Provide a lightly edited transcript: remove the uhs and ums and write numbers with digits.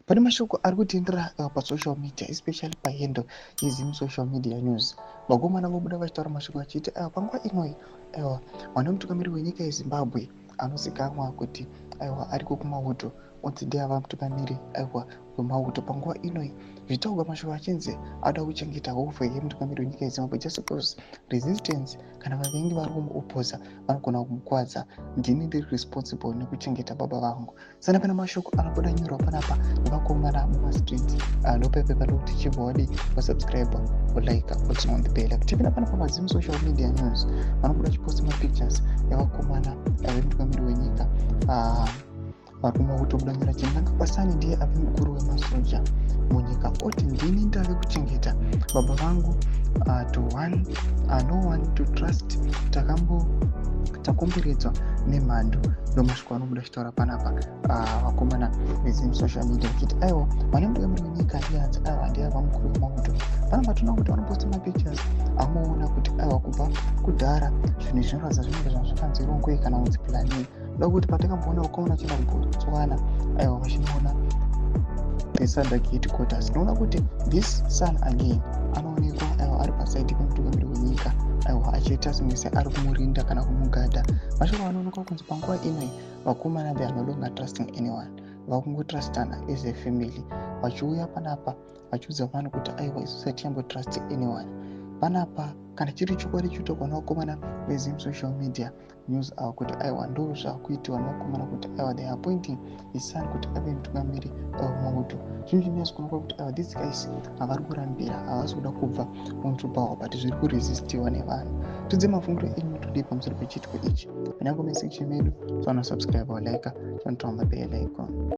Pane mashoko ari kutenderera pasocial media, especially pahandle yeZim Social Media News. Vakomana vobuda vachitaura mashoko achiti aiwa, panguva inoi aiwa, mwana mutungamiri wenyika yeZimbabwe anozikanwa kuti aiwa ariko kumauto, onzi ndiye ava mutungamiri aiwa wemauto. Panguva inoi zvitaurwa mashoko achinzi ada kuchengeta hovhe yemutungamiri wenyika yeZimbabwe just because resistance kana vavengi vari kumuoposa vanogona kumukwadza. Ndini ndiri responsible nekuchengeta baba vangu. Sana pane mashoko anobuda nyorwa panapa nevakomana mumastreets. Ndopepe panokuti chibva wadi wasubscribe, wolike, woturn on the bell. Tipinda panapa paZim Social Media News, vanobuda chiposta mapictures evakomana vemutungamiri wenyika vari kumauto. Buda nyora chinanga son ndiye ave mukuru wemasoja munyika, oti ndini ndave kuchengeta baba vangu, to one, no one to trust, takambo takomberedzwa nemhandu. Ndo mashoko anobuda achitaura panapa vakomana veZim Social Media vachiti aiwa, vane mutungamiri wenyika ndianzi aiwa ndiye ava mukuru wemauto. Panapa toona kuti vanoposta mapictures amoona kuti aiwa, kubva kudhara zvinhu zvinoratidza zvinenge zvanhu zvakanzi rongwei kana kunzi planei da kuti patakamboona vakomana vachienda kuBotswana, aiwa, vachinoona the SADC headquarters. Tinoona kuti this son again anoonekwa aiwa ari paside pemutungamiri wenyika, aiwa, achiita senge seari kumurinda kana kumugadha. Mashoko anoonekwa kunzi panguva inoi vakomana, they are no longer trusting anyone, vakungotrustana as a family. Vachiuya panapa vachiudza vanhu kuti aiwa, isusu hatinyambotrust anyone panapa. Kana chiri chokwadi chitaurwa nevakomana veZim Social Media News ava kuti aiwa, ndo zvakuitiwa nevakomana, kuti aiwa, they are appointing his son kuti ave mutungamiri wemauto, zvinhu zvinonyatso kuonekwa kuti aiwa, these guys havari kurambira, havasi kuda kubva onto power, but zviri kuresistiwa nevanhu. Tidze mafungiro enyu today pamusoro pechiitiko ichi. Pane comment section medu, so subscribe, like, turn on the bell icon.